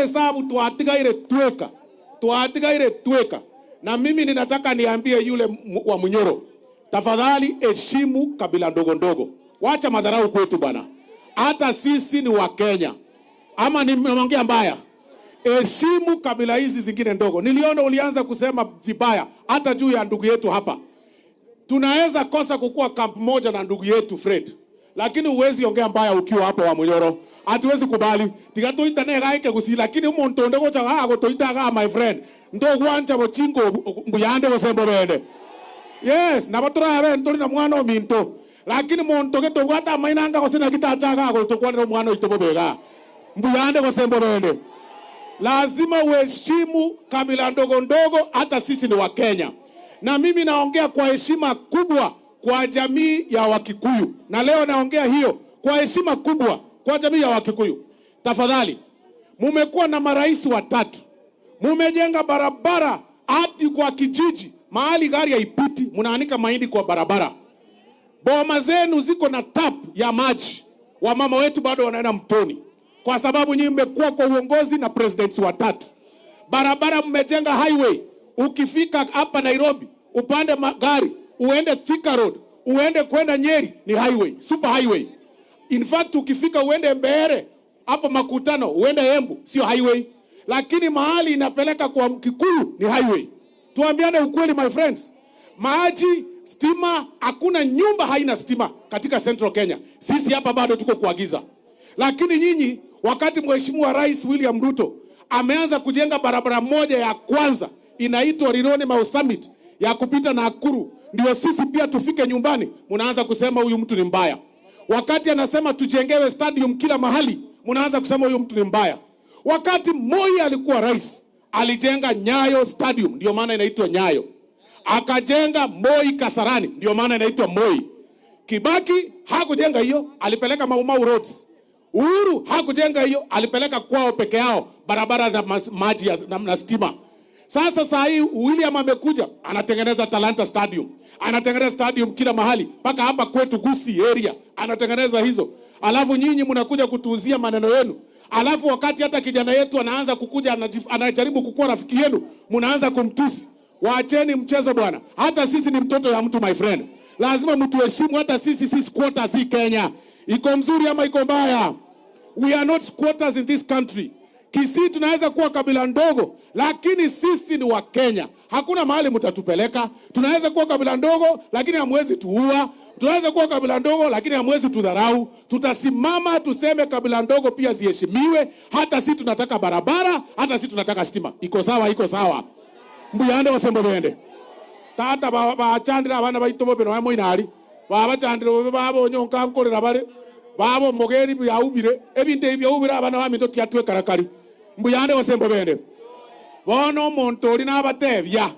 Hesabu twatigaire tweka, twatigaire tweka. Na mimi ninataka niambie yule wa Munyoro, tafadhali heshimu kabila ndogo ndogo, wacha madharau kwetu bwana. Hata sisi ni Wakenya, ama nimeongea mbaya? Heshimu kabila hizi zingine ndogo. Niliona ulianza kusema vibaya hata juu ya ndugu yetu hapa. Tunaweza kosa kukua camp moja na ndugu yetu Fred, lakini huwezi ongea mbaya ukiwa hapo wa Munyoro. Hatuwezi kubali tiga tuitane gaike gusi, lakini umuntu onde gocha ga gotoita ga, my friend, ndo gwanja bochingo mbuyande gosembo bende. Yes, na batura abe ntoli na mwana ominto, lakini muntu geto bwata mainanga gosina gitachaga gotokwanira mwana oito bobega mbuyande gosembo bende. Lazima uheshimu kabila ndogo ndogo, hata sisi ni Wakenya. Na mimi naongea kwa heshima kubwa kwa jamii ya Wakikuyu, na leo naongea hiyo kwa heshima kubwa kwa jamii ya Wakikuyu. Tafadhali, mumekuwa na marais watatu, mumejenga barabara hadi kwa kijiji, mahali gari haipiti, mnaanika mahindi kwa barabara. Boma zenu ziko na tap ya maji, wamama wetu bado wanaenda mtoni kwa sababu nyinyi mmekuwa kwa uongozi na presidents watatu. Barabara mmejenga highway, ukifika hapa Nairobi upande magari uende Thika Road uende kwenda Nyeri ni highway, super highway. In fact, ukifika uende Mbeere hapo makutano uende Embu sio highway, lakini mahali inapeleka kwa Mkikuyu ni highway. Tuambiane ukweli, my friends, maji, stima, hakuna nyumba haina stima katika Central Kenya. Sisi hapa bado tuko kuagiza, lakini nyinyi, wakati Mheshimiwa Rais William Ruto ameanza kujenga barabara moja ya kwanza inaitwa Rironi Mau Summit ya kupita Nakuru, ndio sisi pia tufike nyumbani, mnaanza kusema huyu mtu ni mbaya. Wakati anasema tujengewe stadium kila mahali, mnaanza kusema huyu mtu ni mbaya. Wakati Moi alikuwa rais, alijenga Nyayo Stadium, ndio maana inaitwa Nyayo. Akajenga Moi Kasarani, ndio maana inaitwa Moi. Kibaki hakujenga hiyo, alipeleka Mau Mau Roads. Uhuru hakujenga hiyo, alipeleka kwao peke yao barabara na maji na stima. Sasa saa hii William amekuja anatengeneza Talanta Stadium, anatengeneza stadium kila mahali, mpaka hapa kwetu Gusii area anatengeneza hizo. Alafu nyinyi mnakuja kutuuzia maneno yenu. Alafu wakati hata kijana yetu anaanza kukuja anajaribu kukuwa rafiki yenu, mnaanza kumtusi. Waacheni mchezo bwana. Hata sisi ni mtoto ya mtu, my friend. Lazima mtuheshimu hata sisi, sisi squatters hii Kenya. Iko mzuri ama iko mbaya? We are not squatters in this country. Kisii tunaweza kuwa kabila ndogo, lakini sisi ni Wakenya. Hakuna mahali mtatupeleka. Tunaweza kuwa kabila ndogo, lakini hamwezi tuua. Tunaweza kuwa kabila ndogo, lakini hamwezi tudharau. Tutasimama tuseme kabila ndogo pia ziheshimiwe. Hata sisi tunataka barabara, hata sisi tunataka stima. Iko sawa? Iko sawa? Mbuyande wasembo bende. Tata bachandira abana baito bobe no moinari. Babachandira bobe babo nyonka nkorera bare. Babo mogeri byaubire ebintu ebyaubire abana baminto tiatwe karakari. Mbuyande wasembo bende. Bono omonto ori nabatebia.